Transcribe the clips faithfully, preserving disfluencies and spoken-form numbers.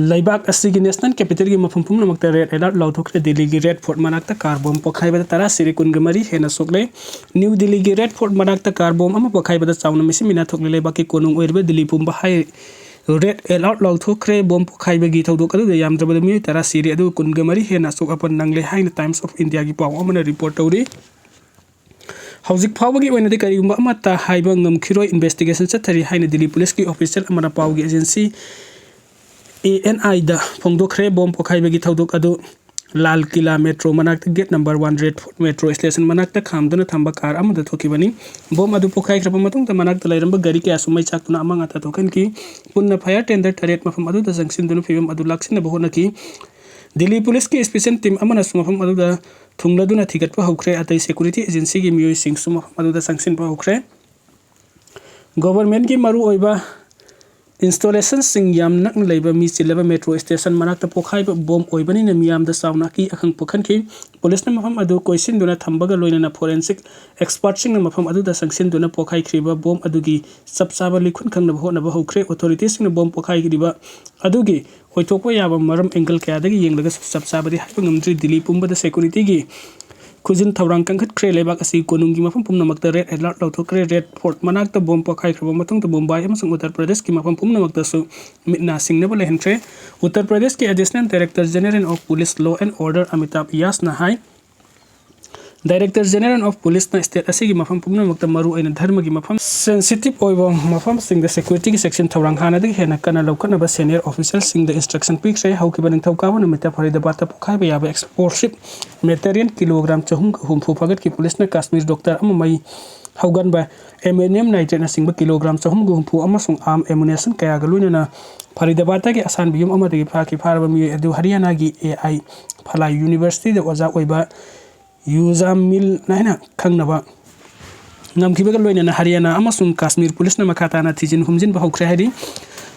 ꯂꯩꯕꯥꯛ ꯑꯁꯤꯒꯤ ꯅꯦꯁꯅꯦꯜ ꯀꯦꯄꯤꯇꯦꯜꯒꯤ ꯃꯐꯝ ꯄꯨꯝꯅꯃꯛꯇ ꯔꯦꯗ ꯑꯦꯂꯔꯠ ꯂꯥꯎꯊꯣꯛꯈ꯭ꯔꯦ꯫ ꯗꯤꯜꯂꯤꯒꯤ ꯔꯦꯗ ꯐꯣꯔꯠ ꯃꯅꯥꯛꯇ ꯀꯥꯔ ꯕꯣꯝ ꯄꯣꯈꯥꯏꯕꯗ ꯇꯔꯥ ꯁꯤꯔꯦ, ꯀꯨꯟꯒ ꯃꯔꯤ ꯍꯦꯟꯅ ꯁꯣꯛꯂꯦ꯫ ꯅ꯭ꯌꯨ ꯗꯤꯜꯂꯤꯒꯤ ꯔꯦꯗ ꯐꯣꯔꯠ ꯃꯅꯥꯛꯇ ꯀꯥꯔ ꯕꯣꯝ ꯑꯃ ꯄꯣꯈꯥꯏꯕꯗ ꯆꯥꯎꯅ ꯃꯤꯁꯤ ꯃꯤꯅꯥ ꯊꯣꯛꯂꯦ꯫ ꯂꯩꯕꯥꯛꯀꯤ ꯀꯣꯅꯨꯡ ꯑꯣꯏꯔꯤꯕ ꯗꯤꯜꯂꯤ ꯄꯨꯝꯕ ꯍꯥꯏ ꯔꯦꯗ ꯑꯦꯂꯔꯠ ꯂꯥꯎꯊꯣꯛꯈ꯭ꯔꯦ꯫ ꯕꯣꯝ ꯄꯣꯈꯥꯏꯕꯒꯤ ꯊꯧꯗꯣꯛ ꯑꯗꯨꯗ ꯌꯥꯝꯗ꯭ꯔꯕꯗ ꯃꯤꯑꯣꯏ ꯇꯔꯥ ꯁꯤꯔꯦ, ꯑꯗꯨꯒ ꯀꯨꯟꯒ ꯃꯔꯤ ꯍꯦꯟꯅ ꯑꯁꯣꯛ ꯑꯄꯟ ꯅꯪꯂꯦ ꯍꯥꯏꯅ ꯇꯥꯏꯝꯁ ꯑꯣꯐ ꯏꯟꯗꯤꯌꯥꯒꯤ ꯄꯥꯎ ꯑꯃꯅ ꯔꯤꯄꯣꯔꯠ ꯇꯧꯔꯤ꯫ ꯍꯧꯖꯤꯛ ꯐꯥꯎꯕꯒꯤ ꯑꯣꯏꯅꯗꯤ ꯀꯔꯤꯒꯨꯝꯕ ꯑꯃꯠꯇ ꯍꯥꯏꯕ ꯉꯝꯈꯤꯔꯣꯏ꯫ ꯏꯟꯚꯦꯁꯇꯤꯒꯦꯁꯟ ꯆꯠꯊꯔꯤ ꯍꯥꯏꯅ ꯗꯤꯜꯂꯤ ꯄꯨꯂꯤꯁꯀꯤ ꯑꯣꯐꯤꯁꯤꯌꯦꯜ ꯑꯃꯅ ꯄꯥꯎꯒꯤ ꯑꯦꯖꯦꯟꯁꯤ ꯑꯦ ꯑꯦꯟ ꯑꯥꯏꯗ ꯐꯣꯡꯗꯣꯛꯈ꯭ꯔꯦ꯫ ꯕꯣꯝ ꯄꯣꯈꯥꯏꯕꯒꯤ ꯊꯧꯗꯣꯛ ꯑꯗꯨ ꯂꯥꯜ ꯀꯤꯂꯥ ꯃꯦꯇ꯭ꯔꯣ ꯃꯅꯥꯛꯇ gate number one red fort metro station ꯃꯅꯥꯛꯇ ꯈꯥꯝꯗꯨꯅ ꯊꯝꯕ ꯀꯥꯔ ꯑꯃꯗ ꯊꯣꯛꯈꯤꯕꯅꯤ꯫ ꯕꯣꯝ ꯑꯗꯨ ꯄꯣꯈꯥꯏꯈ꯭ꯔꯕ ꯃꯇꯨꯡꯗ ꯃꯅꯥꯛꯇ ꯂꯩꯔꯝꯕ ꯒꯥꯔꯤ ꯀꯌꯥꯁꯨ ꯃꯩ ꯆꯥꯛꯇꯨꯅ ꯑꯃꯥꯡ ꯑꯇꯥ ꯊꯣꯛꯍꯟꯈꯤ꯫ ꯄꯨꯟꯅ ꯐꯥꯌꯔ ꯇꯦꯟꯗꯔ ꯇꯔꯦꯠ ꯃꯐꯝ ꯑꯗꯨꯗ ꯆꯪꯁꯤꯟꯗꯨꯅ ꯐꯤꯕꯝ ꯑꯗꯨ ꯂꯥꯛꯁꯤꯟꯅꯕ ꯍꯣꯠꯅꯈꯤ꯫ ꯗꯤꯜꯂꯤ ꯄꯨꯂꯤꯁꯀꯤ ꯁ꯭ꯄꯦꯁꯤꯌꯦꯜ ꯇꯤꯝ ꯑꯃꯅꯁꯨ ꯃꯐꯝ ꯑꯗꯨꯗ ꯊꯨꯡꯂꯗꯨꯅ ꯊꯤꯒꯠꯄ ꯍꯧꯈ꯭ꯔꯦ꯫ ꯑꯇꯩ ꯁꯦꯀ꯭ꯌꯨꯔꯤꯇꯤ ꯑꯦꯖꯦꯟꯁꯤꯒꯤ ꯃꯤꯑꯣꯏꯁꯤꯡꯁꯨ ꯃꯐꯝ ꯑꯗꯨꯗ ꯆꯪꯁꯤꯟꯕ ꯍꯧꯈ꯭ꯔꯦ꯫ ꯒꯣꯚꯔꯟꯃꯦꯟꯠꯀꯤ ꯃꯔꯨꯑꯣꯏꯕ ꯏꯟꯁꯇꯣꯂꯦꯁꯟꯁꯤꯡ ꯌꯥꯝ ꯅꯛꯅ ꯂꯩꯕ ꯃꯤ ꯆꯤꯜꯂꯕ ꯃꯦꯇ꯭ꯔꯣ ꯁ꯭ꯇꯦꯁꯟ ꯃꯅꯥꯛꯇ ꯄꯣꯈꯥꯏꯕ ꯕꯣꯝ ꯑꯣꯏꯕꯅꯤꯅ ꯃꯤꯌꯥꯝꯗ ꯆꯥꯎꯅ ꯑꯀꯤ ꯑꯈꯪ ꯄꯣꯛꯍꯟꯈꯤ꯫ ꯄꯨꯂꯤꯁꯅ ꯃꯐꯝ ꯑꯗꯨ ꯀꯣꯏꯁꯤꯟꯗꯨꯅ ꯊꯝꯕꯒ ꯂꯣꯏꯅꯅ ꯐꯣꯔꯦꯟꯁꯤꯛ ꯑꯦꯛꯁꯄꯔꯠꯁꯤꯡꯅ ꯃꯐꯝ ꯑꯗꯨꯗ ꯆꯪꯁꯤꯟꯗꯨꯅ ꯄꯣꯈꯥꯏꯈ꯭ꯔꯤꯕ ꯕꯣꯝ ꯑꯗꯨꯒꯤ ꯆꯞ ꯆꯥꯕ ꯂꯤꯈꯨꯟ ꯈꯪꯅꯕ ꯍꯣꯠꯅꯕ ꯍꯧꯈ꯭ꯔꯦ꯫ ꯑꯣꯊꯣꯔꯤꯇꯤꯁꯤꯡꯅ ꯕꯣꯝ ꯄꯣꯈꯥꯏꯈꯤꯕ ꯑꯗꯨꯒꯤ ꯑꯣꯏꯊꯣꯛꯄ ꯌꯥꯕ ꯃꯔꯝ ꯑꯦꯡꯒꯜ ꯀꯌꯥꯗꯒꯤ ꯌꯦꯡꯂꯒꯁꯨ ꯆꯞ ꯆꯥꯕꯗꯤ ꯍꯥꯏꯕ ꯉꯝꯗ꯭ꯔꯤ꯫ ꯗꯤꯜꯂꯤ ꯄꯨꯝꯕꯗ ꯁꯦꯀ꯭ꯌꯨꯔꯤꯇꯤꯒꯤ ꯈꯨꯖꯤꯟ ꯊꯧꯔꯥꯡ ꯀꯟꯈꯠꯈ꯭ꯔꯦ꯫ ꯂꯩꯕꯥꯛ ꯑꯁꯤꯒꯤ ꯀꯣꯅꯨꯡꯒꯤ ꯃꯐꯝ ꯄꯨꯝꯅꯃꯛꯇ ꯔꯦꯗ ꯑꯦꯂꯔꯠ ꯂꯧꯊꯣꯛꯈ꯭ꯔꯦ꯫ ꯔꯦꯗ ꯐꯣꯔꯠ ꯃꯅꯥꯛꯇ ꯕꯣꯝ ꯄꯣꯈꯥꯏꯈ꯭ꯔꯕ ꯃꯇꯨꯡꯗ ꯃꯨꯝꯕꯥꯏ ꯑꯃꯁꯨꯡ ꯎꯠꯇꯔ ꯄ꯭ꯔꯗꯦꯁꯀꯤ ꯃꯐꯝ ꯄꯨꯝꯅꯃꯛꯇꯁꯨ ꯃꯤꯠ ꯅꯥ ꯁꯤꯡꯅꯕ ꯂꯩꯍꯟꯈ꯭ꯔꯦ꯫ ꯎꯠꯇꯔ ꯄ꯭ꯔꯗꯦꯁꯀꯤ additional director general of police law and order Amitabh ꯌꯥꯁꯅ ꯍꯥꯏ, ꯗꯥꯏꯔꯦꯛꯇꯔ ꯖꯦꯅꯔꯦꯜ ꯑꯣꯐ ꯄꯨꯂꯤꯁꯅ ꯁ꯭ꯇꯦꯠ ꯑꯁꯤꯒꯤ ꯃꯐꯝ ꯄꯨꯝꯅꯃꯛꯇ ꯃꯔꯨꯑꯣꯏꯅ ꯙꯔꯃꯒꯤ ꯃꯐꯝ, ꯁꯦꯟꯁꯤꯇꯤꯚ ꯑꯣꯏꯕ ꯃꯐꯝꯁꯤꯡꯗ ꯁꯦꯀ꯭ꯌꯨꯔꯤꯇꯤꯒꯤ ꯆꯦꯛꯁꯤꯟ ꯊꯧꯔꯥꯡ ꯍꯥꯟꯅꯗꯒꯤ ꯍꯦꯟꯅ ꯀꯟꯅ ꯂꯧꯈꯠꯅꯕ ꯁꯦꯅꯤꯌꯔ ꯑꯣꯐꯤꯁꯤꯌꯦꯜꯁꯤꯡꯗ ꯏꯟꯁꯇ꯭ꯔꯛꯁꯟ ꯄꯤꯈ꯭ꯔꯦ꯫ ꯍꯧꯈꯤꯕ ꯅꯤꯡꯊꯧꯀꯥꯕ ꯅꯨꯃꯤꯠꯇ ꯐꯔꯤꯗꯥꯕꯥꯗꯇ ꯄꯣꯈꯥꯏꯕ ꯌꯥꯕ ꯑꯦꯛꯁꯄ꯭ꯂꯣꯁꯤꯚ ꯃꯦꯇꯔꯤꯌꯦꯜ ꯀꯤꯂꯣꯒ꯭ꯔꯥꯝ ꯆꯍꯨꯝꯒ ꯍꯨꯝꯐꯨ ꯐꯥꯒꯠꯈꯤ꯫ ꯄꯨꯂꯤꯁꯅ ꯀꯥꯁꯃꯤꯔ ꯗꯣꯛꯇꯔ ꯑꯃ ꯃꯩ ꯍꯧꯒꯟꯕ ꯑꯦꯃꯣꯅꯤꯌꯝ ꯅꯥꯏꯇ꯭ꯔꯦꯠꯅꯆꯤꯡꯕ ꯀꯤꯂꯣꯒ꯭ꯔꯥꯝ ꯆꯍꯨꯝꯒ ꯍꯨꯝꯐꯨ ꯑꯃꯁꯨꯡ ꯑꯥꯔꯝ ꯑꯦꯃꯨꯅꯦꯁꯟ ꯀꯌꯥꯒ ꯂꯣꯏꯅꯅ ꯐꯔꯤꯗꯥꯕꯥꯗꯇꯒꯤ ꯑꯁꯥꯟꯕ ꯌꯨꯝ ꯑꯃꯗꯒꯤ ꯐꯥꯈꯤ꯫ ꯐꯥꯔꯕ ꯃꯤꯑꯣꯏ ꯑꯗꯨ ꯍꯔꯤꯌꯥꯅꯥꯒꯤ ꯑꯦ ꯑꯥꯏ ꯐꯂꯥꯏ ꯌꯨꯅꯤꯚꯔꯁꯤꯇꯤꯗ ꯑꯣꯖꯥ ꯑꯣꯏꯕ ꯌꯨꯖꯥꯃꯤꯜ ꯍꯥꯏꯅ ꯈꯪꯅꯕ ꯉꯝꯈꯤꯕꯒ ꯂꯣꯏꯅꯅ ꯍꯔꯤꯌꯥꯅꯥ ꯑꯃꯁꯨꯡ ꯀꯥꯁꯃꯤꯔ ꯄꯨꯂꯤꯁꯅ ꯃꯈꯥ ꯇꯥꯅ ꯊꯤꯖꯤꯟ ꯍꯨꯝꯖꯤꯟꯕ ꯍꯧꯈ꯭ꯔꯦ ꯍꯥꯏꯔꯤ꯫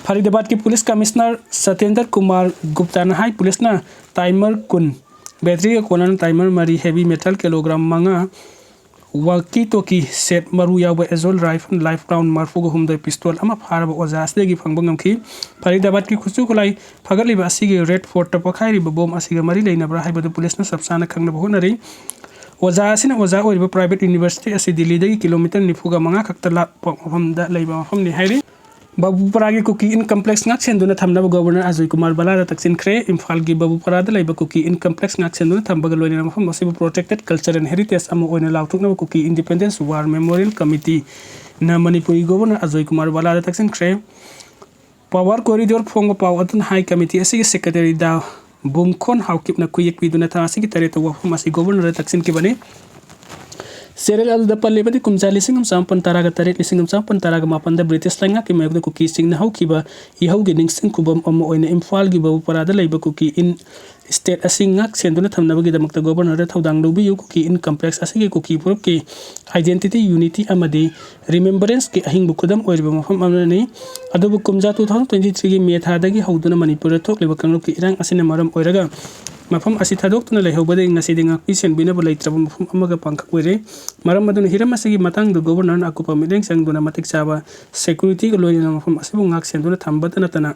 ꯐꯔꯤꯗꯥꯕꯥꯗꯀꯤ ꯄꯨꯂꯤꯁ ꯀꯃꯤꯁꯅꯔ ꯁꯇꯦꯟꯗ꯭ꯔ ꯀꯨꯃꯥꯔ ꯒꯨꯞꯇꯥꯅ ꯍꯥꯏ, ꯄꯨꯂꯤꯁꯅ ꯇꯥꯏꯃꯔ ꯀꯨꯟ, ꯕꯦꯇ꯭ꯔꯤꯒ ꯀꯣꯟꯅꯅ ꯇꯥꯏꯃꯔ ꯃꯔꯤ, ꯍꯦꯚꯤ ꯃꯦꯇꯜ ꯀꯤꯂꯣꯒ꯭ꯔꯥꯝ ꯃꯉꯥ, walkie talkie set, ꯃꯔꯨ ꯌꯥꯎꯕ assault rifle, live round ꯃꯔꯐꯨꯒ ꯍꯨꯝꯗꯣꯏ, pistol ꯑꯃ ꯐꯥꯔꯕ ꯑꯣꯖꯥ ꯑꯁꯤꯗꯒꯤ ꯐꯪꯕ ꯉꯝꯈꯤ꯫ ꯐꯔꯤꯗꯥꯕꯥꯗꯀꯤ ꯈꯨꯠꯁꯨ ꯈꯨꯠꯂꯥꯏ ꯐꯒꯠꯂꯤꯕ ꯑꯁꯤꯒꯤ red fortꯇ ꯄꯣꯈꯥꯏꯔꯤꯕ ꯕꯣꯝ ꯑꯁꯤꯒ ꯃꯔꯤ ꯂꯩꯅꯕ꯭ꯔꯥ ꯍꯥꯏꯕꯗꯨ ꯄꯨꯂꯤꯁꯅ ꯆꯞ ꯆꯥꯅ ꯈꯪꯅꯕ ꯍꯣꯠꯅꯔꯤ꯫ ꯑꯣꯖꯥ ꯑꯁꯤꯅ ꯑꯣꯖꯥ ꯑꯣꯏꯔꯤꯕ private university ꯑꯁꯤ ꯗꯤꯜꯂꯤꯗꯒꯤ kilometre ꯅꯤꯐꯨꯒ ꯃꯉꯥ ꯈꯛꯇ ꯂꯥꯞꯄ ꯃꯐꯝꯗ ꯂꯩꯕ ꯃꯐꯝꯅꯤ ꯍꯥꯏꯔꯤ꯫ ꯕꯥꯕꯨꯄꯥꯔꯥꯒꯤ ꯀꯨꯀꯤ inn complex ꯉꯥꯛꯁꯦꯟꯗꯨꯅ ꯊꯝꯅꯕ ꯒꯣꯕꯔꯅꯔ ꯑꯖꯣꯏ ꯀꯨꯃꯥꯔ ꯕꯂꯥꯗ ꯇꯛꯁꯤꯟꯈ꯭ꯔꯦ꯫ ꯏꯝꯐꯥꯜꯒꯤ ꯕꯥꯕꯨꯄꯥꯔꯥꯗ ꯂꯩꯕ ꯀꯨꯀꯤ inn complex ꯉꯥꯛꯁꯦꯟꯗꯨꯅ ꯊꯝꯕꯒ ꯂꯣꯏꯅꯅ ꯃꯐꯝ ꯑꯁꯤꯕꯨ protected culture and heritage ꯑꯃ ꯑꯣꯏꯅ ꯂꯥꯎꯊꯣꯛꯅꯕ ꯀꯨꯀꯤ Independence War Memorial Committeeꯅ ꯃꯅꯤꯄꯨꯔꯒꯤ governor Ajoy Kumar ꯕꯂꯥꯗ ꯇꯛꯁꯤꯟꯈ꯭ꯔꯦ꯫ Power corridor ꯐꯣꯡꯕ ꯄꯥꯎ ꯑꯗꯨꯅ ꯍꯥꯏ, committee ꯑꯁꯤꯒꯤ secretary ꯗꯥ ꯕꯨꯝꯈꯣꯟ ꯍꯥꯎꯀꯤꯞꯅ ꯈꯨꯌꯦꯛ ꯄꯤꯗꯨꯅ ꯊꯥ ꯑꯁꯤꯒꯤ ꯇꯔꯦꯠꯇ ꯋꯥꯐꯝ ꯑꯁꯤ ꯒꯣꯕꯔꯅꯔꯗ ꯇꯛꯁꯤꯟꯈꯤꯕꯅꯤ꯫ ꯆꯦꯔꯦꯜ ꯑꯗꯨꯗ ꯄꯜꯂꯤꯕꯗꯤ ꯀꯨꯝꯖꯥ ꯂꯤꯁꯤꯡ ꯑꯃ ꯆꯥꯃꯥꯄꯟ ꯇꯔꯥꯒ ꯇꯔꯦꯠ, ꯂꯤꯁꯤꯡ ꯑꯃ ꯆꯥꯃꯥꯄꯟ ꯇꯔꯥꯒ ꯃꯥꯄꯟꯗ ꯕ꯭ꯔꯤꯇꯤꯁ ꯂꯩꯉꯥꯛꯀꯤ ꯃꯥꯌꯣꯛꯇ ꯀꯨꯀꯤꯁꯤꯡꯅ ꯍꯧꯈꯤꯕ ꯏꯍꯧꯒꯤ ꯅꯤꯡꯁꯤꯡ ꯈꯨꯕꯝ ꯑꯃ ꯑꯣꯏꯅ ꯏꯝꯐꯥꯜꯒꯤ ꯕꯥꯕꯨꯄꯥꯔꯥꯗ ꯂꯩꯕ ꯀꯨꯀꯤ inn state ꯑꯁꯤ ꯉꯥꯛ ꯁꯦꯟꯗꯨꯅ ꯊꯝꯅꯕꯒꯤꯗꯃꯛꯇ ꯒꯣꯕꯔꯅꯔꯗ ꯊꯧꯗꯥꯡ ꯂꯧꯕꯤꯌꯨ꯫ ꯀꯨꯀꯤ inn complex ꯑꯁꯤꯒꯤ ꯀꯨꯀꯤ ꯐꯨꯔꯨꯞꯀꯤ identity, unity ꯑꯃꯗꯤ remembranceꯀꯤ ꯑꯍꯤꯡꯕ ꯈꯨꯗꯝ ꯑꯣꯏꯔꯤꯕ ꯃꯐꯝ ꯑꯃꯅꯤ꯫ ꯑꯗꯨꯕꯨ ꯀꯨꯝꯖꯥ two thousand twenty threeꯒꯤ ꯃꯦ ꯊꯥꯗꯒꯤ ꯍꯧꯗꯨꯅ ꯃꯅꯤꯄꯨꯔꯗ ꯊꯣꯛꯂꯤꯕ ꯀꯥꯡꯂꯨꯞꯀꯤ ꯏꯔꯥꯡ ꯑꯁꯤꯅ ꯃꯔꯝ ꯑꯣꯏꯔꯒ ꯃꯐꯝ ꯑꯁꯤ ꯊꯥꯗꯣꯛꯇꯨꯅ ꯂꯩꯍꯧꯕꯗꯒꯤ ꯉꯁꯤꯗꯤ ꯉꯥꯛꯄꯤ ꯁꯦꯟꯕꯤꯅꯕ ꯂꯩꯇ꯭ꯔꯕ ꯃꯐꯝ ꯑꯃꯒ ꯄꯥꯡꯈꯛ ꯑꯣꯏꯔꯦ꯫ ꯃꯔꯝ ꯑꯗꯨꯅ ꯍꯤꯔꯝ ꯑꯁꯤꯒꯤ ꯃꯇꯥꯡꯗ ꯒꯣꯕꯔꯅꯔꯅ ꯑꯀꯨꯞꯄ ꯃꯤꯠꯌꯦꯡ ꯆꯪꯗꯨꯅ ꯃꯇꯤꯛ ꯆꯥꯕ securityꯒ ꯂꯣꯏꯅꯅ ꯃꯐꯝ ꯑꯁꯤꯕꯨ ꯉꯥꯛ ꯁꯦꯟꯗꯨꯅ ꯊꯝꯕꯇ ꯅꯠꯇꯅ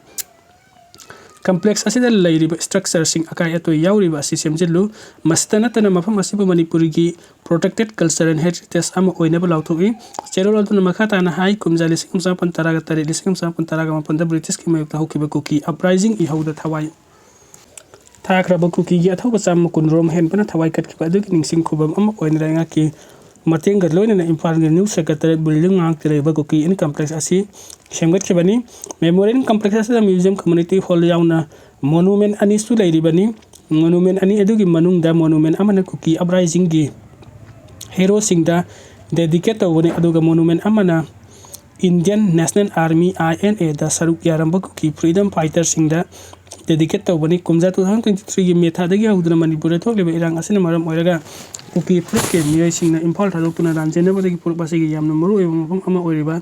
complex ꯑꯁꯤꯗ ꯂꯩꯔꯤꯕ structureꯁꯤꯡ ꯑꯀꯥꯏ ꯑꯇꯣꯏ ꯌꯥꯎꯔꯤꯕ ꯑꯁꯤ ꯁꯦꯝꯖꯤꯜꯂꯨ꯫ ꯃꯁꯤꯇ ꯅꯠꯇꯅ ꯃꯐꯝ ꯑꯁꯤꯕꯨ ꯃꯅꯤꯄꯨꯔꯒꯤ protected culture and heritage ꯑꯃ ꯑꯣꯏꯅꯕ ꯂꯥꯎꯊꯣꯛꯏ꯫ ꯆꯦꯔꯣꯜ ꯑꯗꯨꯅ ꯃꯈꯥ ꯇꯥꯅ ꯍꯥꯏ, ꯀꯨꯝꯖꯥ ꯂꯤꯁꯤꯡ ꯑꯃ ꯆꯥꯃꯥꯄꯟ ꯇꯔꯥꯒ ꯇꯔꯦꯠ, ꯂꯤꯁꯤꯡ ꯑꯃ ꯆꯥꯃꯥꯄꯟ ꯇꯔꯥꯒ ꯃꯥꯄꯟꯗ ꯕ꯭ꯔꯤꯇꯤꯁꯀꯤ ꯃꯥꯌꯣꯛꯇ ꯍꯧꯈꯤꯕ ꯀꯨꯀꯤ uprisingꯒꯤ ꯏꯍꯧꯗ ꯊꯋꯥꯏ ꯊꯥꯈ꯭ꯔꯕ ꯀꯨꯀꯤꯒꯤ ꯑꯊꯧꯕ ꯆꯥꯝꯃ ꯀꯨꯟꯔꯣꯝ ꯍꯦꯟꯕꯅ ꯊꯋꯥꯏ ꯀꯠꯈꯤꯕ ꯑꯗꯨꯒꯤ ꯅꯤꯡꯁꯤꯡ ꯈꯨꯕꯝ ꯑꯃ ꯑꯣꯏꯅ ꯂꯩꯉꯥꯛꯀꯤ ꯃꯇꯦꯡꯒ ꯂꯣꯏꯅꯅ ꯏꯝꯐꯥꯜꯒꯤ new secretariat building ꯃꯅꯥꯛꯇ ꯂꯩꯕ ꯀꯨꯀꯤ inn complex ꯑꯁꯤ ꯁꯦꯝꯒꯠꯈꯤꯕꯅꯤ꯫ Memorial complex ꯑꯁꯤꯗ museum, community hall ꯌꯥꯎꯅ monument ꯑꯅꯤꯁꯨ ꯂꯩꯔꯤꯕꯅꯤ꯫ Monument ꯑꯅꯤ ꯑꯗꯨꯒꯤ ꯃꯅꯨꯡꯗ monument ꯑꯃꯅ ꯀꯨꯀꯤ uprisingꯒꯤ heroꯁꯤꯡꯗ dedicate ꯇꯧꯕꯅꯤ, ꯑꯗꯨꯒ monument ꯑꯃꯅ Indian National Army, INAꯗ ꯁꯔꯨꯛ ꯌꯥꯔꯝꯕ ꯀꯨꯀꯤ freedom fighterꯁꯤꯡꯗ dedicate ꯇꯧꯕꯅꯤ꯫ ꯀꯨꯝꯖꯥ two thousand twenty threeꯒꯤ ꯃꯦ ꯊꯥꯗꯒꯤ ꯍꯧꯗꯨꯅ ꯃꯅꯤꯄꯨꯔꯗ ꯊꯣꯛꯂꯤꯕ ꯏꯔꯥꯡ ꯑꯁꯤꯅ ꯃꯔꯝ ꯑꯣꯏꯔꯒ ꯀꯨꯀꯤ ꯐꯨꯔꯨꯞꯀꯤ ꯃꯤꯑꯣꯏꯁꯤꯡꯅ ꯏꯝꯐꯥꯜ ꯊꯥꯗꯣꯛꯇꯨꯅ ꯂꯥꯟꯖꯦꯟꯅꯕꯗꯒꯤ ꯐꯨꯔꯨꯞ ꯑꯁꯤꯒꯤ ꯌꯥꯝꯅ ꯃꯔꯨꯑꯣꯏꯕ ꯃꯐꯝ ꯑꯃ ꯑꯣꯏꯔꯤꯕ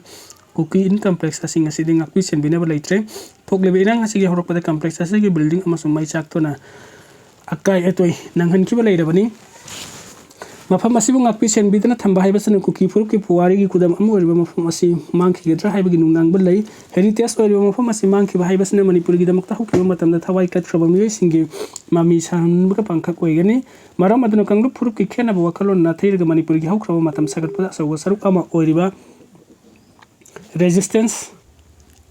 ꯀꯨꯀꯤ inn complex ꯑꯁꯤ ꯉꯁꯤꯗꯤ ꯉꯥꯛꯄꯤ ꯁꯦꯟꯕꯤꯅꯕ ꯂꯩꯇ꯭ꯔꯦ꯫ ꯊꯣꯛꯂꯤꯕ ꯏꯔꯥꯡ ꯑꯁꯤꯒꯤ ꯍꯧꯔꯛꯄꯗ complex ꯑꯁꯤꯒꯤ building ꯑꯃꯁꯨ ꯃꯩ ꯆꯥꯛꯇꯨꯅ ꯑꯀꯥꯏ ꯑꯇꯣꯏ ꯅꯪꯍꯟꯈꯤꯕ ꯂꯩꯔꯕꯅꯤ꯫ ꯃꯐꯝ ꯑꯁꯤꯕꯨ ꯉꯥꯛꯄꯤ ꯁꯦꯟꯕꯤꯗꯨꯅ ꯊꯝꯕ ꯍꯥꯏꯕꯁꯤꯅ ꯀꯨꯀꯤ ꯐꯨꯔꯨꯞꯀꯤ ꯄꯨꯋꯥꯔꯤꯒꯤ ꯈꯨꯗꯝ ꯑꯃ ꯑꯣꯏꯔꯤꯕ ꯃꯐꯝ ꯑꯁꯤ ꯃꯥꯡꯈꯤꯒꯗ꯭ꯔꯥ ꯍꯥꯏꯕꯒꯤ ꯅꯨꯡꯅꯥꯡꯕ ꯂꯩ꯫ ꯍꯦꯔꯤꯇꯦꯖ ꯑꯣꯏꯔꯤꯕ ꯃꯐꯝ ꯑꯁꯤ ꯃꯥꯡꯈꯤꯕ ꯍꯥꯏꯕꯁꯤꯅ ꯃꯅꯤꯄꯨꯔꯒꯤꯗꯃꯛꯇ ꯍꯧꯈꯤꯕ ꯃꯇꯝꯗ ꯊꯋꯥꯏ ꯀꯠꯈ꯭ꯔꯕ ꯃꯤꯑꯣꯏꯁꯤꯡꯒꯤ ꯃꯃꯤ ꯁꯥꯍꯟꯕꯒ ꯄꯥꯡꯈꯛ ꯑꯣꯏꯒꯅꯤ꯫ ꯃꯔꯝ ꯑꯗꯨꯅ ꯀꯥꯡꯂꯨꯞ ꯐꯨꯔꯨꯞꯀꯤ ꯈꯦꯠꯅꯕ ꯋꯥꯈꯜꯂꯣꯟ ꯅꯥꯊꯩꯔꯒ ꯃꯅꯤꯄꯨꯔꯒꯤ ꯍꯧꯈ꯭ꯔꯕ ꯃꯇꯝ ꯁꯥꯒꯠꯄꯗ ꯑꯆꯧꯕ ꯁꯔꯨꯛ ꯑꯃ ꯑꯣꯏꯔꯤꯕ ꯔꯦꯖꯤꯁꯇꯦꯟꯁ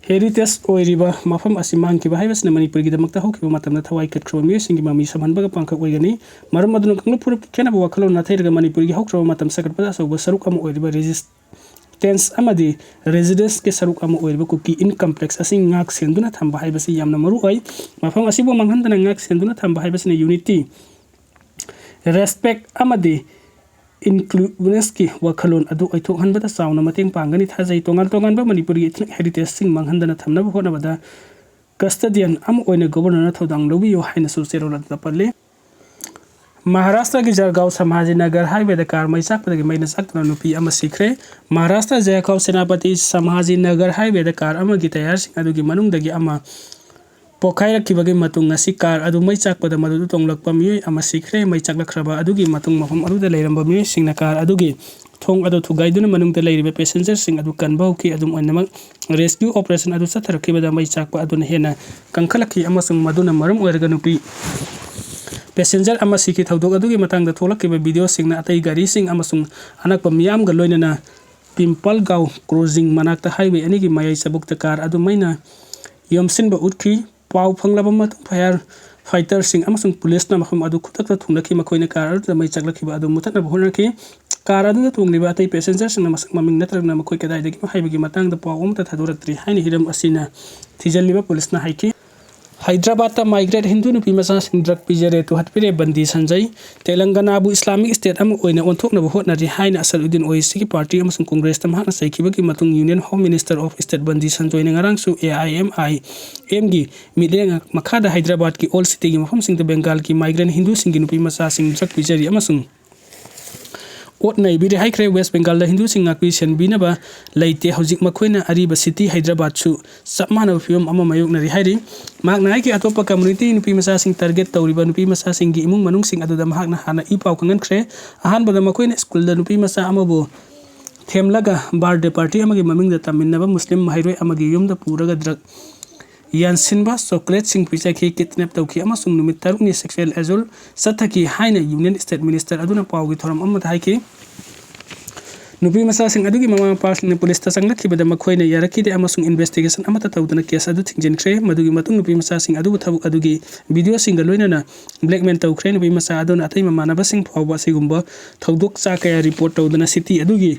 ꯍꯦꯔꯤꯇꯦꯖ ꯑꯣꯏꯔꯤꯕ ꯃꯐꯝ ꯑꯁꯤ ꯃꯥꯡꯈꯤꯕ ꯍꯥꯏꯕꯁꯤꯅ ꯃꯅꯤꯄꯨꯔꯒꯤꯗꯃꯛꯇ ꯍꯧꯈꯤꯕ ꯃꯇꯝꯗ ꯊꯋꯥꯏ ꯀꯠꯈ꯭ꯔꯕ ꯃꯤꯑꯣꯏꯁꯤꯡꯒꯤ ꯃꯃꯤ ꯁꯝꯍꯟꯕꯒ ꯄꯥꯡꯈꯛ ꯑꯣꯏꯒꯅꯤ꯫ ꯃꯔꯝ ꯑꯗꯨꯅ ꯀꯥꯡꯂꯨꯞ ꯐꯨꯔꯨꯞꯀꯤ ꯈꯦꯠꯅꯕ ꯋꯥꯈꯜꯂꯣꯟ ꯅꯥꯊꯩꯔꯒ ꯃꯅꯤꯄꯨꯔꯒꯤ ꯍꯧꯈ꯭ꯔꯕ ꯃꯇꯝ ꯁꯥꯒꯠꯄꯗ ꯑꯆꯧꯕ ꯁꯔꯨꯛ ꯑꯃ ꯑꯣꯏꯔꯤꯕ ꯔꯦꯖꯤꯁꯇꯦꯟꯁ ꯑꯃꯗꯤ ꯔꯦꯖꯤꯁꯇꯦꯟꯁꯀꯤ ꯁꯔꯨꯛ ꯑꯃ ꯑꯣꯏꯔꯤꯕ ꯀꯨꯀꯤ ꯏꯟꯀꯝꯄ꯭ꯂꯦꯛꯁ ꯑꯁꯤ ꯉꯥꯛ ꯁꯦꯟꯗꯨꯅ ꯊꯝꯕ ꯍꯥꯏꯕꯁꯤ ꯌꯥꯝꯅ ꯃꯔꯨ ꯑꯣꯏ꯫ ꯃꯐꯝ ꯑꯁꯤꯕꯨ ꯃꯥꯡꯍꯟꯗꯅ ꯉꯥꯛ ꯁꯦꯟꯗꯨꯅ ꯊꯝꯕ ꯍꯥꯏꯕꯁꯤꯅ ꯌꯨꯅꯤꯇꯤ, ꯔꯦꯁꯄꯦꯛ ꯑꯃꯗꯤ ꯏꯟꯀ꯭ꯂꯨꯁꯤꯚꯅꯦꯁꯀꯤ ꯋꯥꯈꯜꯂꯣꯟ ꯑꯗꯨ ꯑꯣꯏꯊꯣꯛꯍꯟꯕꯗ ꯆꯥꯎꯅ ꯃꯇꯦꯡ ꯄꯥꯡꯒꯅꯤ ꯊꯥꯖꯩ꯫ ꯇꯣꯉꯥꯟ ꯇꯣꯉꯥꯟꯕ ꯃꯅꯤꯄꯨꯔꯒꯤ ꯏꯊꯅꯤꯛ ꯍꯦꯔꯤꯇꯦꯖꯁꯤꯡ ꯃꯥꯡꯍꯟꯗꯅ ꯊꯝꯅꯕ ꯍꯣꯠꯅꯕꯗ ꯀꯁꯇꯗꯤꯌꯟ ꯑꯃ ꯑꯣꯏꯅ ꯒꯣꯕꯔꯅꯔꯅ ꯊꯧꯗꯥꯡ ꯂꯧꯕꯤꯌꯨ ꯍꯥꯏꯅꯁꯨ ꯆꯦꯔꯣꯜ ꯑꯗꯨꯗ ꯄꯜꯂꯤ꯫ ꯃꯍꯥꯔꯥꯁꯇ꯭ꯔꯒꯤ ꯖꯔꯒꯥꯎ ꯁꯝꯍꯥꯖꯤ ꯅꯒꯔ ꯍꯥꯏꯋꯦꯗ ꯀꯥꯔ ꯃꯩ ꯆꯥꯛꯄꯗꯒꯤ ꯃꯩꯅ ꯆꯥꯛꯇꯨꯅ ꯅꯨꯄꯤ ꯑꯃ ꯁꯤꯈ꯭ꯔꯦ꯫ ꯃꯍꯥꯔꯥꯁꯇ꯭ꯔ ꯖꯔꯒꯥꯎ ꯁꯦꯅꯥꯄꯇꯤ ꯁꯝꯍꯥꯖꯤ ꯅꯒꯔ ꯍꯥꯏꯋꯦꯗ ꯀꯥꯔ ꯑꯃꯒꯤ ꯇꯌꯥꯔꯁꯤꯡ ꯑꯗꯨꯒꯤ ꯃꯅꯨꯡꯗꯒꯤ ꯑꯃ ꯄꯣꯈꯥꯏꯔꯛꯈꯤꯕꯒꯤ ꯃꯇꯨꯡ ꯉꯁꯤ ꯀꯥꯔ ꯑꯗꯨ ꯃꯩ ꯆꯥꯛꯄꯗ ꯃꯗꯨꯗ ꯇꯣꯡꯂꯛꯄ ꯃꯤꯑꯣꯏ ꯑꯃ ꯁꯤꯈ꯭ꯔꯦ꯫ ꯃꯩ ꯆꯥꯛꯂꯛꯈ꯭ꯔꯕ ꯑꯗꯨꯒꯤ ꯃꯇꯨꯡ ꯃꯐꯝ ꯑꯗꯨꯗ ꯂꯩꯔꯝꯕ ꯃꯤꯑꯣꯏꯁꯤꯡꯅ ꯀꯥꯔ ꯑꯗꯨꯒꯤ ꯊꯣꯡ ꯑꯗꯨ ꯊꯨꯒꯥꯏꯗꯨꯅ ꯃꯅꯨꯡꯗ ꯂꯩꯔꯤꯕ ꯄꯦꯁꯦꯟꯖꯔꯁꯤꯡ ꯑꯗꯨ ꯀꯟꯕ ꯍꯧꯈꯤ꯫ ꯑꯗꯨꯝ ꯑꯣꯏꯅꯃꯛ, ꯔꯦꯁꯀ꯭ꯌꯨ ꯑꯣꯄꯔꯦꯁꯟ ꯑꯗꯨ ꯆꯠꯊꯔꯛꯈꯤꯕꯗ ꯃꯩ ꯆꯥꯛꯄ ꯑꯗꯨꯅ ꯍꯦꯟꯅ ꯀꯟꯈꯠꯂꯛꯈꯤ ꯑꯃꯁꯨꯡ ꯃꯗꯨꯅ ꯃꯔꯝ ꯑꯣꯏꯔꯒ ꯅꯨꯄꯤ ꯄꯦꯁꯦꯟꯖꯔ ꯑꯃ ꯁꯤꯈꯤ꯫ ꯊꯧꯗꯣꯛ ꯑꯗꯨꯒꯤ ꯃꯇꯥꯡꯗ ꯊꯣꯛꯂꯛꯈꯤꯕ ꯚꯤꯗꯤꯑꯣꯁꯤꯡꯅ ꯑꯇꯩ ꯒꯥꯔꯤꯁꯤꯡ ꯑꯃꯁꯨꯡ ꯑꯅꯛꯄ ꯃꯤꯌꯥꯝꯒ ꯂꯣꯏꯅꯅ ꯄꯤꯝꯄꯜꯒꯥꯎ ꯀ꯭ꯔꯣꯁꯤꯡ ꯃꯅꯥꯛꯇ ꯍꯥꯏꯋꯦ ꯑꯅꯤꯒꯤ ꯃꯌꯥꯏ ꯆꯕꯨꯛꯇ ꯀꯥꯔ ꯑꯗꯨ ꯃꯩꯅ ꯌꯣꯝꯁꯤꯟꯕ ꯎꯠꯈꯤ꯫ ꯄꯥꯎ ꯐꯪꯂꯕ ꯃꯇꯨꯡ, ꯐꯥꯌꯔ ꯐꯥꯏꯇꯔꯁꯤꯡ ꯑꯃꯁꯨꯡ ꯄꯨꯂꯤꯁꯅ ꯃꯐꯝ ꯑꯗꯨ ꯈꯨꯗꯛꯇ ꯊꯨꯡꯂꯈꯤ꯫ ꯃꯈꯣꯏꯅ ꯀꯥꯔ ꯑꯗꯨꯗ ꯃꯩ ꯆꯥꯛꯂꯛꯈꯤꯕ ꯑꯗꯨ ꯃꯨꯊꯠꯅꯕ ꯍꯣꯠꯅꯈꯤ꯫ ꯀꯥꯔ ꯑꯗꯨꯗ ꯇꯣꯡꯂꯤꯕ ꯑꯇꯩ ꯄꯦꯁꯦꯟꯖꯔꯁꯤꯡꯅ ꯃꯁꯛ ꯃꯃꯤꯡ ꯅꯠꯇ꯭ꯔꯒꯅ ꯃꯈꯣꯏ ꯀꯗꯥꯏꯗꯒꯤꯅꯣ ꯍꯥꯏꯕꯒꯤ ꯃꯇꯥꯡꯗ ꯄꯥꯎ ꯑꯃꯠꯇ ꯊꯥꯗꯣꯔꯛꯇ꯭ꯔꯤ ꯍꯥꯏꯅ ꯍꯤꯔꯝ ꯑꯁꯤꯅ ꯊꯤꯖꯤꯜꯂꯤꯕ ꯄꯨꯂꯤꯁꯅ ꯍꯥꯏꯈꯤ꯫ ꯍꯥꯏꯗ꯭ꯔꯕꯥꯗꯇ ꯃꯥꯏꯒ꯭ꯔꯦꯠ ꯍꯤꯟꯗꯨ ꯅꯨꯄꯤ ꯃꯆꯥꯁꯤꯡ ꯗ꯭ꯔꯒ ꯄꯤꯖꯔꯦ, ꯇꯨꯍꯠꯄꯤꯔꯦ, ꯕꯟꯗꯤ ꯁꯟꯖꯩ꯫ ꯇꯦꯂꯪꯒꯅꯥꯕꯨ ꯏꯁꯂꯥꯃꯤꯛ ꯁ꯭ꯇꯦꯠ ꯑꯃ ꯑꯣꯏꯅ ꯑꯣꯟꯊꯣꯛꯅꯕ ꯍꯣꯠꯅꯔꯤ ꯍꯥꯏꯅ ꯑꯁꯗ ꯎꯗꯤꯟ ꯑꯣꯋꯩꯁꯤꯒꯤ ꯄꯥꯔꯇꯤ ꯑꯃꯁꯨꯡ ꯀꯣꯡꯒ꯭ꯔꯦꯁꯇ ꯃꯍꯥꯛꯅ ꯆꯩꯈꯤꯕꯒꯤ ꯃꯇꯨꯡ union home minister of state Bandi ꯁꯟꯖꯣꯏꯅ ꯉꯔꯥꯡꯁꯨ ꯑꯦ ꯑꯥꯏ ꯑꯦꯝ ꯑꯥꯏ ꯑꯦꯝꯒꯤ ꯃꯤꯠꯌꯦꯡ ꯃꯈꯥꯗ ꯍꯥꯏꯗ꯭ꯔꯕꯥꯗꯀꯤ ꯑꯣꯜ ꯁꯤꯇꯤꯒꯤ ꯃꯐꯝꯁꯤꯡꯗ ꯕꯦꯡꯒꯥꯜꯒꯤ ꯃꯥꯏꯒ꯭ꯔꯦꯟ ꯍꯤꯟꯗꯨꯁꯤꯡꯒꯤ ꯅꯨꯄꯤ ꯃꯆꯥꯁꯤꯡ ꯗ꯭ꯔꯒ ꯄꯤꯖꯔꯤ ꯑꯃꯁꯨꯡ ꯑꯣꯠ ꯅꯩꯕꯤꯔꯦ ꯍꯥꯏꯈ꯭ꯔꯦ꯫ ꯋꯦꯁ ꯕꯦꯡꯒꯥꯜꯗ ꯍꯤꯟꯗꯨꯁꯤꯡ ꯉꯥꯛꯄꯤ ꯁꯦꯟꯕꯤꯅꯕ ꯂꯩꯇꯦ꯫ ꯍꯧꯖꯤꯛ ꯃꯈꯣꯏꯅ ꯑꯔꯤꯕ ꯁꯤꯇꯤ ꯍꯥꯏꯗ꯭ꯔꯕꯥꯗꯁꯨ ꯆꯞ ꯃꯥꯟꯅꯕ ꯐꯤꯕꯝ ꯑꯃ ꯃꯥꯌꯣꯛꯅꯔꯤ ꯍꯥꯏꯔꯤ꯫ ꯃꯍꯥꯛꯅ ꯍꯥꯏꯈꯤ, ꯑꯇꯣꯞꯄ ꯀꯝꯃ꯭ꯌꯨꯅꯤꯇꯤ ꯅꯨꯄꯤ ꯃꯆꯥꯁꯤꯡ ꯇꯥꯔꯒꯦꯠ ꯇꯧꯔꯤꯕ ꯅꯨꯄꯤ ꯃꯆꯥꯁꯤꯡꯒꯤ ꯏꯃꯨꯡ ꯃꯅꯨꯡꯁꯤꯡ ꯑꯗꯨꯗ ꯃꯍꯥꯛꯅ ꯍꯥꯟꯅ ꯏ ꯄꯥꯎ ꯈꯪꯍꯟꯈ꯭ꯔꯦ꯫ ꯑꯍꯥꯟꯕꯗ ꯃꯈꯣꯏꯅ ꯁ꯭ꯀꯨꯜꯗ ꯅꯨꯄꯤ ꯃꯆꯥ ꯑꯃꯕꯨ ꯊꯦꯝꯂꯒ ꯕꯥꯔꯗꯦ ꯄꯥꯔꯇꯤ ꯑꯃꯒꯤ ꯃꯃꯤꯡꯗ ꯇꯝꯃꯤꯟꯅꯕ ꯃꯨꯁꯂꯤꯝ ꯃꯍꯩꯔꯣꯏ ꯑꯃꯒꯤ ꯌꯨꯝꯗ ꯄꯨꯔꯒ ꯗ꯭ꯔꯒ ꯌꯥꯟꯁꯤꯟꯕ, ꯆꯣꯀ꯭ꯂꯦꯠꯁꯤꯡ ꯄꯤꯖꯈꯤ, ꯀꯤꯗꯅꯦꯞ ꯇꯧꯈꯤ ꯑꯃꯁꯨꯡ ꯅꯨꯃꯤꯠ ꯇꯔꯨꯛꯅꯤ ꯁꯦꯛꯁꯨꯑꯦꯜ ꯑꯦꯖꯣꯜ ꯆꯠꯊꯈꯤ ꯍꯥꯏꯅ ꯌꯨꯅꯤꯌꯟ ꯁ꯭ꯇꯦꯠ ꯃꯤꯅꯤꯁꯇꯔ ꯑꯗꯨꯅ ꯄꯥꯎꯒꯤ ꯊꯧꯔꯝ ꯑꯃꯗ ꯍꯥꯏꯈꯤ꯫ ꯅꯨꯄꯤ ꯃꯆꯥꯁꯤꯡ ꯑꯗꯨꯒꯤ ꯃꯃꯥ ꯃꯄꯥꯁꯤꯡꯅ ꯄꯨꯂꯤꯁꯇ ꯆꯪꯂꯛꯈꯤꯕꯗ ꯃꯈꯣꯏꯅ ꯌꯥꯔꯛꯈꯤꯗꯦ ꯑꯃꯁꯨꯡ ꯏꯟꯚꯦꯁꯇꯤꯒꯦꯁꯟ ꯑꯃꯠꯇ ꯇꯧꯗꯅ ꯀꯦꯁ ꯑꯗꯨ ꯊꯤꯡꯖꯤꯟꯈ꯭ꯔꯦ꯫ ꯃꯗꯨꯒꯤ ꯃꯇꯨꯡ ꯅꯨꯄꯤ ꯃꯆꯥꯁꯤꯡ ꯑꯗꯨꯕꯨ ꯊꯕꯛ ꯑꯗꯨꯒꯤ ꯚꯤꯗꯤꯑꯣꯁꯤꯡꯒ ꯂꯣꯏꯅꯅ ꯕ꯭ꯂꯦꯛꯃꯦꯜ ꯇꯧꯈ꯭ꯔꯦ꯫ ꯅꯨꯄꯤ ꯃꯆꯥ ꯑꯗꯨꯅ ꯑꯇꯩ ꯃꯃꯥꯟꯅꯕꯁꯤꯡ ꯐꯥꯎꯕ ꯑꯁꯤꯒꯨꯝꯕ ꯊꯧꯗꯣꯛ ꯆꯥ ꯀꯌꯥ ꯔꯤꯄꯣꯔꯠ ꯇꯧꯗꯅ ꯁꯤꯇꯤ ꯑꯗꯨꯒꯤ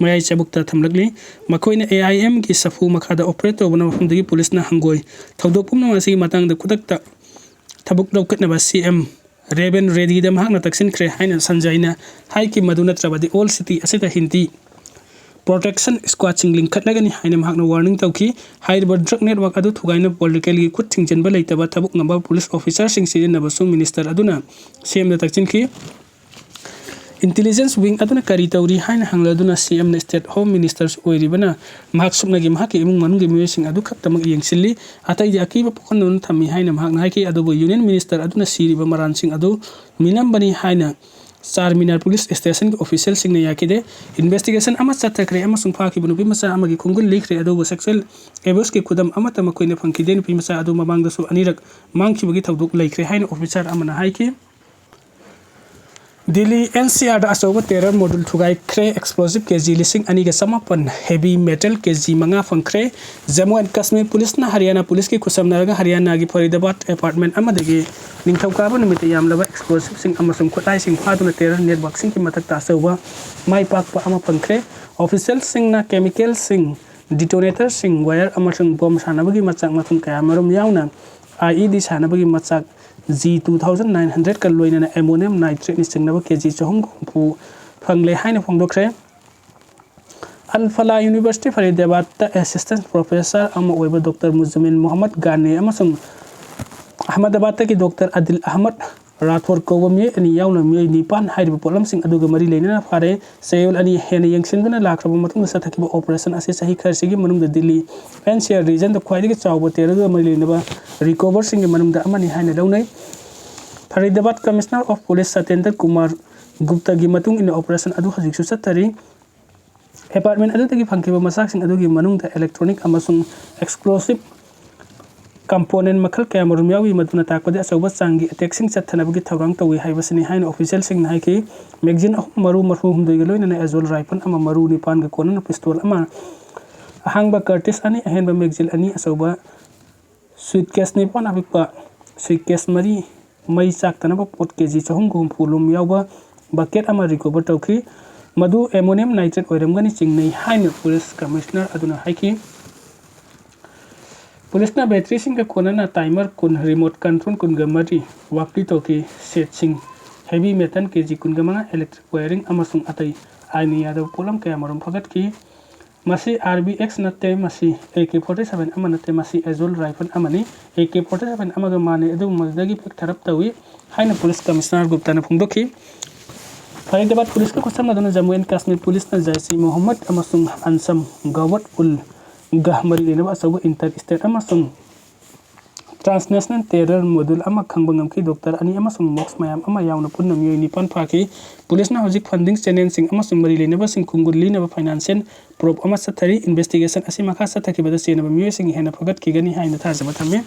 ꯃꯌꯥꯏ ꯆꯕꯨꯛꯇ ꯊꯝꯂꯛꯂꯤ꯫ ꯃꯈꯣꯏꯅ ꯑꯦ ꯑꯥꯏ ꯑꯦꯝꯒꯤ ꯁꯥꯐꯨ ꯃꯈꯥꯗ ꯑꯣꯄꯔꯦꯠ ꯇꯧꯕꯅ ꯃꯐꯝꯗꯨꯒꯤ ꯄꯨꯂꯤꯁꯅ ꯍꯪꯒꯣꯏ꯫ ꯊꯧꯗꯣꯛ ꯄꯨꯝꯅꯃꯛ ꯑꯁꯤꯒꯤ ꯃꯇꯥꯡꯗ ꯈꯨꯗꯛꯇ ꯊꯕꯛ ꯂꯧꯈꯠꯅꯕ ꯁꯤ ꯑꯦꯝ ꯔꯦꯕꯟ ꯔꯦꯗꯤꯗ ꯃꯍꯥꯛꯅ ꯇꯛꯁꯤꯟꯈ꯭ꯔꯦ ꯍꯥꯏꯅ ꯁꯟꯖꯥꯏꯅ ꯍꯥꯏꯈꯤ꯫ ꯃꯗꯨ ꯅꯠꯇ꯭ꯔꯕꯗꯤ ꯑꯣꯜ ꯁꯤꯇꯤ ꯑꯁꯤꯗ ꯍꯤꯟꯗꯤ ꯄ꯭ꯔꯣꯇꯦꯛꯁꯟ ꯁ꯭ꯀ꯭ꯋꯥꯗꯁꯤꯡ ꯂꯤꯡꯈꯠꯂꯒꯅꯤ ꯍꯥꯏꯅ ꯃꯍꯥꯛꯅ ꯋꯥꯔꯅꯤꯡ ꯇꯧꯈꯤ꯫ ꯍꯥꯏꯔꯤꯕ ꯗ꯭ꯔꯒ ꯅꯦꯠꯋꯥꯔꯛ ꯑꯗꯨ ꯊꯨꯒꯥꯏꯅꯕ ꯄꯣꯂꯤꯇꯤꯀꯦꯜꯒꯤ ꯈꯨꯠ ꯊꯤꯡꯖꯤꯟꯕ ꯂꯩꯇꯕ ꯊꯕꯛ ꯉꯝꯕ ꯄꯨꯂꯤꯁ ꯑꯣꯐꯤꯁꯥꯔꯁꯤꯡ ꯁꯤꯖꯤꯟꯅꯕꯁꯨ ꯃꯤꯅꯤꯁꯇꯔ ꯑꯗꯨꯅ ꯁꯤ ꯑꯦꯝꯗ ꯇꯛꯁꯤꯟꯈꯤ꯫ ꯏꯟꯇꯦꯂꯤꯖꯦꯟꯁ ꯋꯤꯡ ꯑꯗꯨꯅ ꯀꯔꯤ ꯇꯧꯔꯤ ꯍꯥꯏꯅ ꯍꯪꯂꯗꯨꯅ ꯁꯤ ꯑꯦꯝꯅ ꯁ꯭ꯇꯦꯠ ꯍꯣꯝ ꯃꯤꯅꯤꯁꯇꯔꯁꯨ ꯑꯣꯏꯔꯤꯕꯅ ꯃꯍꯥꯛ ꯁꯨꯞꯅꯒꯤ ꯃꯍꯥꯛꯀꯤ ꯏꯃꯨꯡ ꯃꯅꯨꯡꯒꯤ ꯃꯤꯑꯣꯏꯁꯤꯡ ꯑꯗꯨ ꯈꯛꯇꯃꯛ ꯌꯦꯡꯁꯤꯜꯂꯤ, ꯑꯇꯩꯗꯤ ꯑꯀꯤꯕ ꯄꯣꯛꯍꯟꯗꯨꯅ ꯊꯝꯃꯤ ꯍꯥꯏꯅ ꯃꯍꯥꯛꯅ ꯍꯥꯏꯈꯤ꯫ ꯑꯗꯨꯕꯨ ꯌꯨꯅꯤꯌꯟ ꯃꯤꯅꯤꯁꯇꯔ ꯑꯗꯨꯅ ꯁꯤꯔꯤꯕ ꯃꯔꯥꯜꯁꯤꯡ ꯑꯗꯨ ꯃꯤꯅꯝꯕꯅꯤ ꯍꯥꯏꯅ ꯆꯥꯔꯃꯤꯅꯥꯔ ꯄꯨꯂꯤꯁ ꯁ꯭ꯇꯦꯁꯟꯒꯤ ꯑꯣꯐꯤꯁꯤꯌꯦꯜꯁꯤꯡꯅ ꯌꯥꯈꯤꯗꯦ꯫ ꯏꯟꯚꯦꯁꯇꯤꯒꯦꯁꯟ ꯑꯃ ꯆꯠꯊꯈ꯭ꯔꯦ ꯑꯃꯁꯨꯡ ꯐꯥꯈꯤꯕ ꯅꯨꯄꯤ ꯃꯆꯥ ꯑꯃꯒꯤ ꯈꯣꯡꯒꯨꯜ ꯂꯤꯈ꯭ꯔꯦ, ꯑꯗꯨꯕꯨ ꯁꯦꯛꯁꯨꯑꯦꯜ ꯑꯦꯕ꯭ꯌꯨꯁꯀꯤ ꯈꯨꯗꯝ ꯑꯃꯠꯇ ꯃꯈꯣꯏꯅ ꯐꯪꯈꯤꯗꯦ꯫ ꯅꯨꯄꯤ ꯃꯆꯥ ꯑꯗꯨ ꯃꯃꯥꯡꯗꯁꯨ ꯑꯅꯤꯔꯛ ꯃꯥꯡꯈꯤꯕꯒꯤ ꯊꯧꯗꯣꯛ ꯂꯩꯈ꯭ꯔꯦ ꯍꯥꯏꯅ ꯑꯣꯐꯤꯁꯥꯔ ꯑꯃꯅ ꯍꯥꯏꯈꯤ꯫ ꯗꯤꯜꯂꯤ ꯑꯦꯟ ꯁꯤ ꯑꯥꯔꯗ ꯑꯆꯧꯕ ꯇꯦꯔꯔ ꯃꯣꯗꯨꯜ ꯊꯨꯒꯥꯏꯈ꯭ꯔꯦ꯫ ꯑꯦꯛꯁꯄ꯭ꯂꯣꯖꯤꯞ ꯀꯦ ꯖꯤ ꯂꯤꯁꯤꯡ ꯑꯅꯤꯒ ꯆꯃꯥꯄꯟ, ꯍꯦꯚꯤ ꯃꯦꯇꯜ ꯀꯦ ꯖꯤ ꯃꯉꯥ ꯐꯪꯈ꯭ꯔꯦ꯫ ꯖꯝꯃꯨ ꯑꯦꯟ ꯀꯥꯁꯃꯤꯔ ꯄꯨꯂꯤꯁꯅ ꯍꯔꯤꯌꯥꯅꯥ ꯄꯨꯂꯤꯁꯀꯤ ꯈꯨꯠꯁꯝꯅꯔꯒ ꯍꯔꯤꯌꯥꯅꯥꯒꯤ ꯐꯔꯤꯗꯥꯕꯥꯗ ꯑꯦꯄꯥꯔꯠꯃꯦꯟ ꯑꯃꯗꯒꯤ ꯅꯤꯡꯊꯧꯀꯥꯕ ꯅꯨꯃꯤꯠꯇ ꯌꯥꯝꯂꯕ ꯑꯦꯛꯁꯄ꯭ꯂꯣꯖꯤꯞꯁꯤꯡ ꯑꯃꯁꯨꯡ ꯈꯨꯠꯂꯥꯏꯁꯤꯡ ꯐꯥꯗꯨꯅ ꯇꯦꯔꯔ ꯅꯦꯠꯋꯥꯔꯛꯁꯤꯡꯒꯤ ꯃꯊꯛꯇ ꯑꯆꯧꯕ ꯃꯥꯏ ꯄꯥꯛꯄ ꯑꯃ ꯐꯪꯈ꯭ꯔꯦ꯫ ꯑꯣꯐꯤꯁꯤꯌꯦꯜꯁꯤꯡꯅ ꯀꯦꯃꯤꯀꯦꯜꯁꯤꯡ, ꯗꯤꯇꯣꯅꯦꯇꯔꯁꯤꯡ, ꯋꯥꯌꯔ ꯑꯃꯁꯨꯡ ꯕꯣꯝ ꯁꯥꯟꯅꯕꯒꯤ ꯃꯆꯥꯛ ꯃꯈꯜ ꯀꯌꯥꯃꯔꯨꯝ ꯌꯥꯎꯅ ꯑꯥꯏ ꯏ ꯗꯤ ꯁꯥꯟꯅꯕꯒꯤ ꯃꯆꯥꯛ ꯖꯤ ꯇꯨ ꯊꯥꯎꯖꯟ ꯅꯥꯏꯟ ꯍꯟꯗ꯭ꯔꯦꯗꯀ ꯂꯣꯏꯅꯅ ꯑꯦꯃꯣꯅꯤꯌꯝ ꯅꯥꯏꯇ꯭ꯔꯦꯠꯅꯆꯤꯡꯕ ꯀꯦ ꯖꯤ ꯆꯍꯨꯝꯒ ꯍꯨꯝꯐꯨ ꯐꯪꯂꯦ ꯍꯥꯏꯅ ꯐꯣꯡꯗꯣꯛꯈ꯭ꯔꯦ꯫ ꯑꯜ ꯐꯂꯥ ꯌꯨꯅꯤꯚꯔꯁꯤꯇꯤ ꯐꯔꯤꯗꯥꯕꯥꯗꯇ ꯑꯦꯁꯤꯁꯇꯦꯟꯠ ꯄ꯭ꯔꯣꯐꯦꯁꯔ ꯑꯃ ꯑꯣꯏꯕ ꯗꯣꯛꯇꯔ ꯃꯨꯖꯃꯤꯟ ꯃꯨꯍꯝꯃꯗ ꯒꯥꯅꯤ ꯑꯃꯁꯨꯡ ꯑꯍꯃꯗꯥꯕꯥꯗꯇꯒꯤ ꯗꯣꯛꯇꯔ ꯑꯗꯤꯜ ꯑꯍꯃꯗ ꯔꯥꯊꯣꯔ ꯀꯧꯕ ꯃꯤꯑꯣꯏ ꯑꯅꯤ ꯌꯥꯎꯅ ꯃꯤꯑꯣꯏ ꯅꯤꯄꯥꯟ ꯍꯥꯏꯔꯤꯕ ꯄꯣꯠꯂꯝꯁꯤꯡ ꯑꯗꯨꯒ ꯃꯔꯤ ꯂꯩꯅꯅ ꯐꯥꯔꯦ꯫ ꯆꯌꯣꯜ ꯑꯅꯤ ꯍꯦꯟꯅ ꯌꯦꯡꯁꯤꯟꯗꯨꯅ ꯂꯥꯛꯈ꯭ꯔꯕ ꯃꯇꯨꯡꯗ ꯆꯠꯊꯈꯤꯕ operation ꯑꯁꯤ ꯆꯍꯤ ꯈꯔꯁꯤꯒꯤ ꯃꯅꯨꯡꯗ ꯗꯤꯜꯂꯤ N C R regionꯗ ꯈ꯭ꯋꯥꯏꯗꯒꯤ ꯆꯥꯎꯕ terrorꯒ ꯃꯔꯤ ꯂꯩꯅꯕ recoverꯁꯤꯡꯒꯤ ꯃꯅꯨꯡꯗ ꯑꯃꯅꯤ ꯍꯥꯏꯅ ꯂꯧꯅꯩ꯫ Faridabad Commissioner of Police Satendra Kumar Guptaꯒꯤ ꯃꯇꯨꯡ ꯏꯟꯅ operation ꯑꯗꯨ ꯍꯧꯖꯤꯛꯁꯨ ꯆꯠꯊꯔꯤ꯫ Apartment ꯑꯗꯨꯗꯒꯤ ꯐꯪꯈꯤꯕ ꯃꯆꯥꯛꯁꯤꯡ ꯑꯗꯨꯒꯤ ꯃꯅꯨꯡꯗ electronic ꯑꯃꯁꯨꯡ explosive component ꯃꯈꯜ ꯀꯌꯥꯃꯔꯨꯝ ꯌꯥꯎꯏ, ꯃꯗꯨꯅ ꯇꯥꯛꯄꯗꯤ ꯑꯆꯧꯕ ꯆꯥꯡꯒꯤ attackꯁꯤꯡ ꯆꯠꯊꯅꯕꯒꯤ ꯊꯧꯔꯥꯡ ꯇꯧꯏ ꯍꯥꯏꯕꯁꯤꯅꯤ ꯍꯥꯏꯅ officialꯁꯤꯡꯅ ꯍꯥꯏꯈꯤ꯫ Magazine ꯑꯍꯨꯝ, ꯃꯔꯨ ꯃꯔꯐꯨ ꯍꯨꯝꯗꯣꯏꯒ ꯂꯣꯏꯅꯅ assault rifle ꯑꯃ, ꯃꯔꯨ ꯅꯤꯄꯥꯟꯒ ꯀꯣꯟꯅꯅ pistol ꯑꯃ, ꯑꯍꯥꯡꯕ cartridge ꯑꯅꯤ, ꯑꯍꯦꯟꯕ magazine ꯑꯅꯤ, ꯑꯆꯧꯕ suitcase ꯅꯤꯄꯥꯟ, ꯑꯄꯤꯛꯄ suitcase ꯃꯔꯤ, ꯃꯩ ꯆꯥꯛꯇꯅꯕ ꯄꯣꯠ ꯀꯦ ꯖꯤ ꯆꯍꯨꯝꯒ ꯍꯨꯝꯐꯨ ꯂꯨꯝ ꯌꯥꯎꯕ bucket ꯑꯃ recover ꯇꯧꯈꯤ꯫ ꯃꯗꯨ ammonium nitrate ꯑꯣꯏꯔꯝꯒꯅꯤ ꯆꯤꯡꯅꯩ ꯍꯥꯏꯅ police commissioner ꯑꯗꯨꯅ ꯍꯥꯏꯈꯤ꯫ Policeꯅ batteryꯁꯤꯡꯒ ꯀꯣꯟꯅꯅ timer ꯀꯨꯟ, remote control ꯀꯨꯟꯒ ꯃꯔꯤ, walkie talkie setꯁꯤꯡ, heavy metal ꯀꯦ ꯖꯤ ꯀꯨꯟꯒ ꯃꯉꯥ, electric wiring ꯑꯃꯁꯨꯡ ꯑꯇꯩ ꯑꯥꯏꯟꯅ ꯌꯥꯗꯕ ꯄꯣꯠꯂꯝ ꯀꯌꯥꯃꯔꯨꯝ ꯐꯥꯒꯠꯈꯤ꯫ ꯃꯁꯤ R B X ꯅꯠꯇꯦ, ꯃꯁꯤ A K forty seven ꯑꯃ ꯅꯠꯇꯦ, ꯃꯁꯤ assault rifle ꯑꯃꯅꯤ꯫ A K forty seven ꯑꯃꯒ ꯃꯥꯟꯅꯩ, ꯑꯗꯨꯕꯨ ꯃꯗꯨꯗꯒꯤ ꯄꯤꯛ ꯊꯔꯞ ꯇꯧꯏ ꯍꯥꯏꯅ police commissioner ꯒꯨꯞꯇꯅ ꯐꯣꯡꯗꯣꯛꯈꯤ꯫ Faridabad policeꯀ ꯈꯨꯠꯁꯝꯅꯗꯨꯅ Jammu and Kashmir policeꯅ Jaish-e-Mohammed ꯑꯃꯁꯨꯡ Ansam Gawat ul ꯒ ꯃꯔꯤ ꯂꯩꯅꯕ ꯑꯆꯧꯕ inter state ꯑꯃꯁꯨꯡ transnational terror model ꯑꯃ ꯈꯪꯕ ꯉꯝꯈꯤ꯫ Doctor ꯑꯅꯤ ꯑꯃꯁꯨꯡ mobs ꯃꯌꯥꯝ ꯑꯃ ꯌꯥꯎꯅ ꯄꯨꯟꯅ ꯃꯤꯑꯣꯏ ꯅꯤꯄꯥꯟ ꯐꯥꯈꯤ꯫ Policeꯅ ꯍꯧꯖꯤꯛ funding channelꯁꯤꯡ ꯑꯃꯁꯨꯡ ꯃꯔꯤ ꯂꯩꯅꯕꯁꯤꯡ ꯈꯨꯡꯒꯨꯜ ꯂꯤꯅꯕ financial probe ꯑꯃ ꯆꯠꯊꯔꯤ꯫ Investigation ꯑꯁꯤ ꯃꯈꯥ ꯆꯠꯊꯈꯤꯕꯗ ꯆꯦꯟꯅꯕ ꯃꯤꯑꯣꯏꯁꯤꯡ ꯍꯦꯟꯅ ꯐꯒꯠꯈꯤꯒꯅꯤ ꯍꯥꯏꯅ ꯊꯥꯖꯕ ꯊꯝꯃꯤ꯫